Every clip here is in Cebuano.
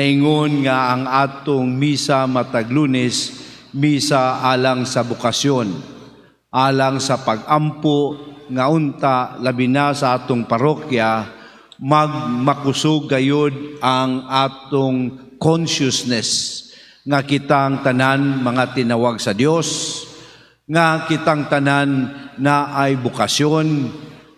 Ingon nga ang atong misa matag Lunes, misa alang sa bokasyon, alang sa pagampo nga unta labi na sa atong parokya magmakusog gayud ang atong consciousness nga kitang tanan mga tinawag sa Dios, nga kitang tanan na ay bokasyon,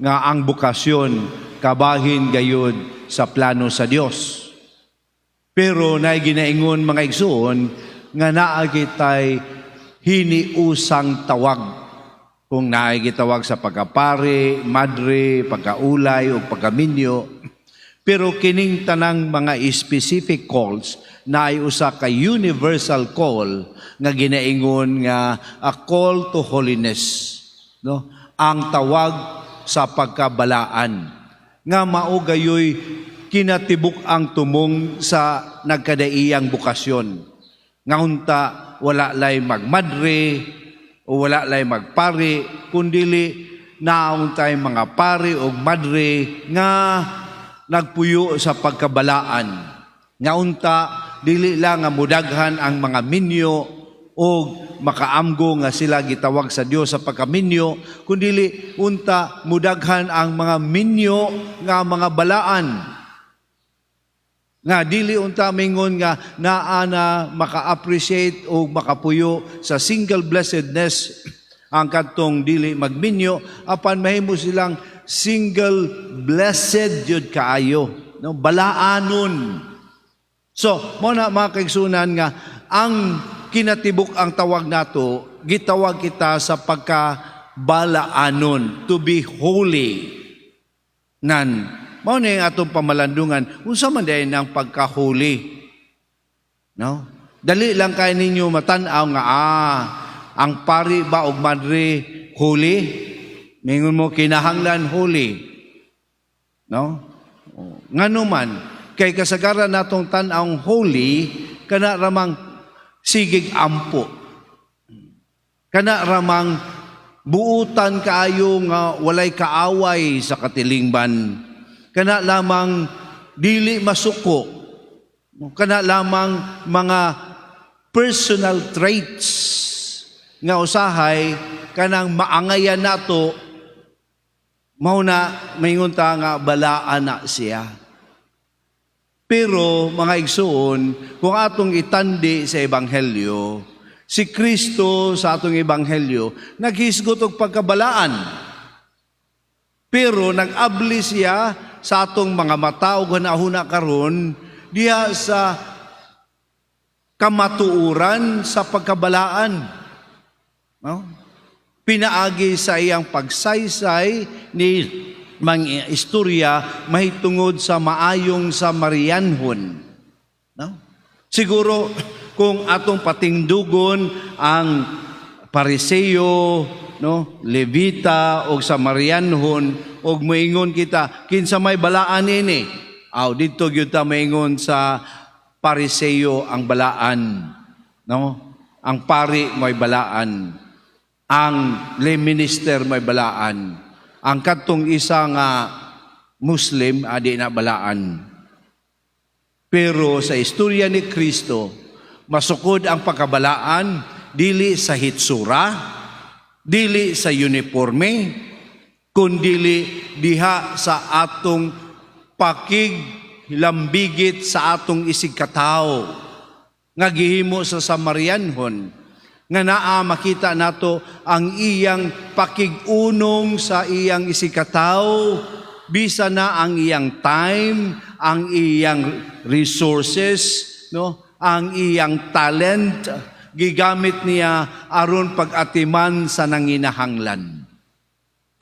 nga ang bokasyon kabahin gayud sa plano sa Dios. Pero naay ginaingon, mga igsuon, nga naa kitay hiniusang tawag. Kung naay gitawag sa pagkapari, madre, pagkaulay o pagkaminyo. Pero kining tanang mga specific calls, naay usa ka universal call nga ginaingon nga a call to holiness. No? Ang tawag sa pagkabalaan nga mao gayoy kinatibuk ang tumong sa nagkadaiyang bokasyon. Nga unta wala lay magmadre o wala lay magpari, kundili naa untay mga pari o madre nga nagpuyo sa pagkabalaan. Nga unta dili lang nga mudaghan ang mga minyo o makaamgo nga sila gitawag sa Dios sa pagkaminyo, kundili unta mudaghan ang mga minyo nga mga balaan. Nga dili unta mingon nga naa na maka-appreciate o makapuyo sa single blessedness ang kadtong dili magminyo, apan mahimo silang single blessed jud kaayo, no, balaanon. So mo na, mga kaigsunan, nga ang kinatibuk ang tawag nato, gitawag kita sa pagka balaanon, to be holy. Nan mao na yung atong pamalandungan, unsa man diay ang pagka-holy? No? Dali lang kay ninyo matan-aw nga ang pari ba og madre holy? Mingon mo kinahanglan holy. No? O, ngano man kay kasagaran natong tan-awng holy, kana ramang sigig ampo. Kana ramang buutan kaayo nga walay kaaway sa katilingban. Kana lamang dili masuko. Kana lamang mga personal traits nga usahay kanang maangayan nato, mao na maingon ta nga balaan na siya. Pero, mga igsuon, kung atong itandi sa ebanghelyo, si Kristo sa atong ebanghelyo naghisgot og pagkabalaan. Pero nag-abli siya sa atong mga mata ug hunahuna karon diha sa kamatuoran sa pagkabalaan. No? Pinaagi sa iyang pagsaysay ni mga istorya mahitungod sa maayong Samarianhon. No? Siguro kung atong patindugon ang Pariseo, no, Levita o Samarianhon og moingon kita kinsa may balaan ini? Aw, didto gyud ta moingon sa Pariseo ang balaan. No? Ang pari may balaan. Ang lay minister may balaan. Ang kadtong isa nga Muslim adi na balaan. Pero sa istorya ni Kristo, masukod ang pagkabalaan dili sa hitsura, dili sa uniforme, kundili diha sa atong pakiglambigit sa atong isigkatawo nga gihimo sa Samarianhon, nga naa makita nato ang iyang pakig-unong sa iyang isigkatawo bisa na ang iyang time, ang iyang resources, no, ang iyang talent, gigamit niya aron pag-atiman sa nanginahanglan.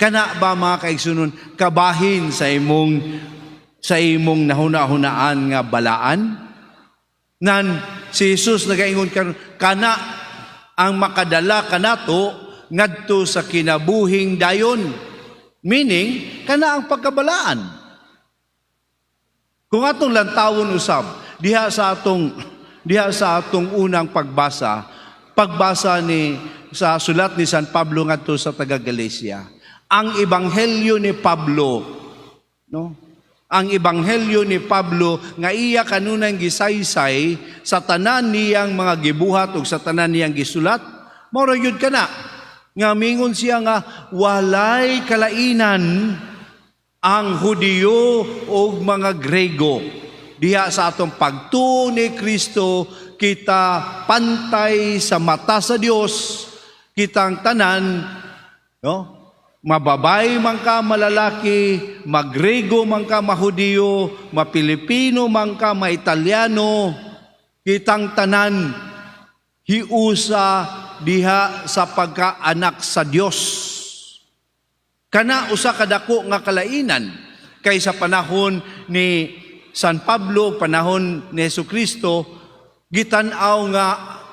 Kana ba, mga kaigsunon, kabahin sa imong nahuna-hunaan nga balaan? Nan si Jesus nagaingon karon, kana ang makadala kanato ngadto sa kinabuhing dayon. Meaning, kana ang pagkabalaan. Kung atong lantawon usab diha sa atong unang pagbasa, pagbasa ni sa sulat ni San Pablo ngadto sa taga Galacia. Ang ebanghelyo ni Pablo, no? Ang ebanghelyo ni Pablo nga iya kanunay gisaysay sa tanan niyang mga gibuhat ug sa tanan niyang gisulat, mao ra gyud kana nga mingon siya nga walay kalainan ang Hudiyo ug mga Grego. Diha sa atong pagtuo ni Kristo, kita pantay sa mata sa Dios, kitang tanan, no? Mababay man ka, malalaki, magrego man ka, mahudiyo, mapilipino man ka, maitaliano, kitang tanan hiusa diha sa pagkaanak sa Dios. Kana usa ka dako nga kalainan kay sa panahon ni San Pablo, panahon ni Jesucristo, gitan-aw nga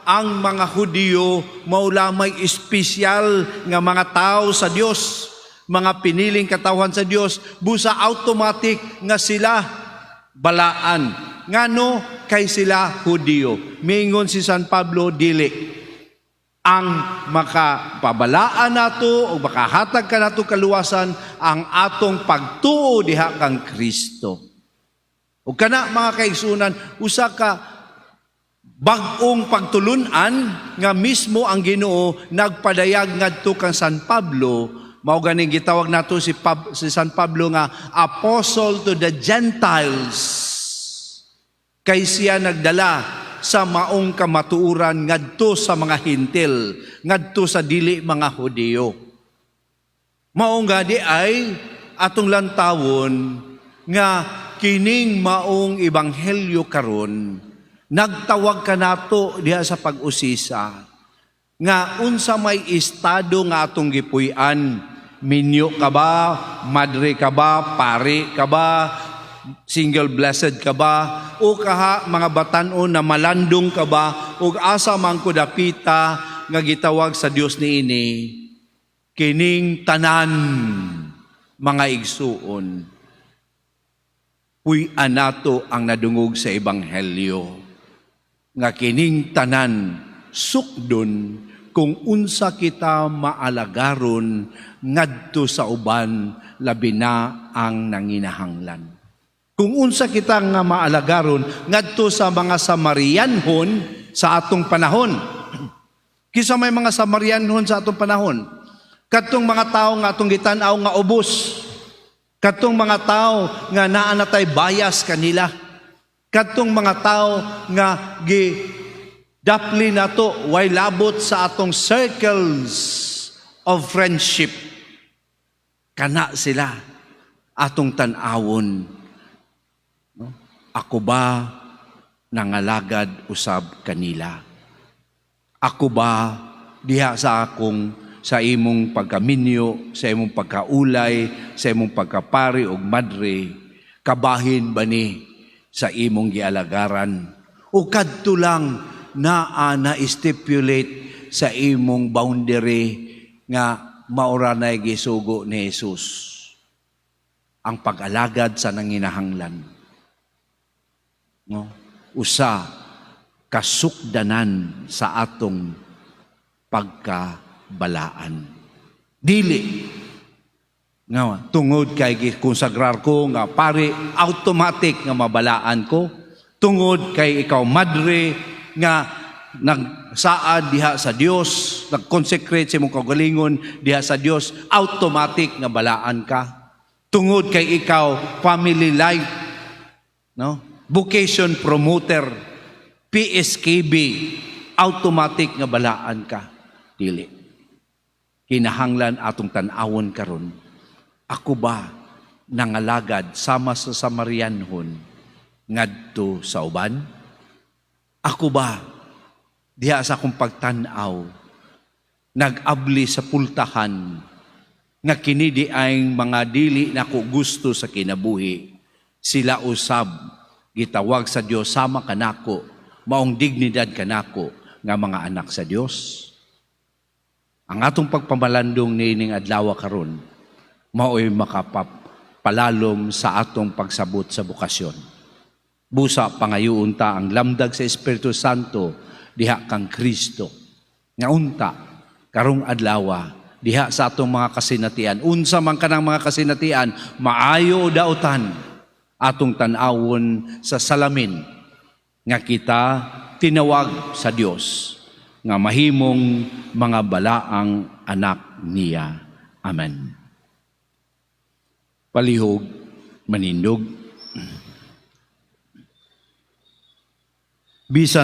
ang mga Hudiyo mao lamay espesyal nga mga tao sa Dios, mga piniling katawhan sa Dios, busa automatic nga sila balaan. Ngano? Kay sila Hudiyo. Mingon si San Pablo, dili ang makapabalaan nato o makahatag kanato kaluwasan ang atong pagtuo diha kang Kristo. Ug kana, mga kaigsunan, usa ka bag-ong pagtulunan nga mismo ang Ginoo nagpadayag ngadto kang San Pablo. Mao ganing gitawag nato si San Pablo nga apostle to the Gentiles kay siya nagdala sa maong kamatuoran ngadto sa mga Hintil, ngadto sa dili mga Hudiyo. Mao nga di ay atong lantawon nga kining maong ebanghelyo karon nagtawag kanato diha sa pag-usisa nga unsa may estado nga atong gipuy-an, minyo ka ba, madre ka ba, pari ka ba, single blessed ka ba, o kaha mga batan-on na malandong ka ba, o asa man ko dapita nga gitawag sa Dios niini, kining tanan, mga igsuon, puy-an nato ang nadungog sa ebanghelyo nga kining tanan sukdon kung unsa kita maalagaron ngadto sa uban, labi na ang nanginahanglan. Kung unsa kita nga maalagaron ngadto sa mga Samarianhon sa atong panahon. Kinsa may mga Samarianhon sa atong panahon? Kadtong mga tao nga atong gitan-aw nga ubos. Kadtong mga tao nga naa na tay bias kanila. Kadtong mga tao nga gi dapli nato way labot sa atong circles of friendship. Kana sila atong tan-awon. No? Ako ba nangalagad usab kanila? Ako ba diha sa imong pagkaminyo, sa imong pagkaulay, sa imong pagkapari og madre, kabahin ba ni sa imong gialagaran? O kadto lang naa na stipulate sa imong boundary nga maura na gisugo ni Jesus ang pag-alagad sa nanginahanglan? No? Usa kasukdanan sa atong pagkabalaan. Dili nga tungod kay gikonsagrar ko nga pari, automatic nga mabalaan ko. Tungod kay ikaw madre nga nagsaad diha sa Dios, nag-consecrate sa imong kaugalingon diha sa Dios, automatic nga balaan ka. Tungod kay ikaw family life, no? Vocation promoter, PSKB, automatic nga balaan ka. Dili. Kinahanglan atong tan-awon karon. Ako ba nangalagad sama sa Samarianhon ngadto sa uban? Ako ba diha sa akong pagtan-aw nag-abli sa pultahan nga kini di ay mga dili nako gusto sa kinabuhi, sila usab gitawag sa Dios sama kanako, maong dignidad kanako nga mga anak sa Dios? Ang atong pagpamalandong niining adlaw karon mao'y makapalalom sa atong pagsabot sa bokasyon. Busa pangayoon ta ang lamdag sa Espiritu Santo diha kang Kristo. Nga unta karong adlawa diha sa atong mga kasinatian, unsa man kanang mga kasinatian, maayo o dautan, Atong tan-awon sa salamin nga kita tinawag sa Dios nga mahimong mga balaang anak niya. Amen. Palihog, manindog. Bisan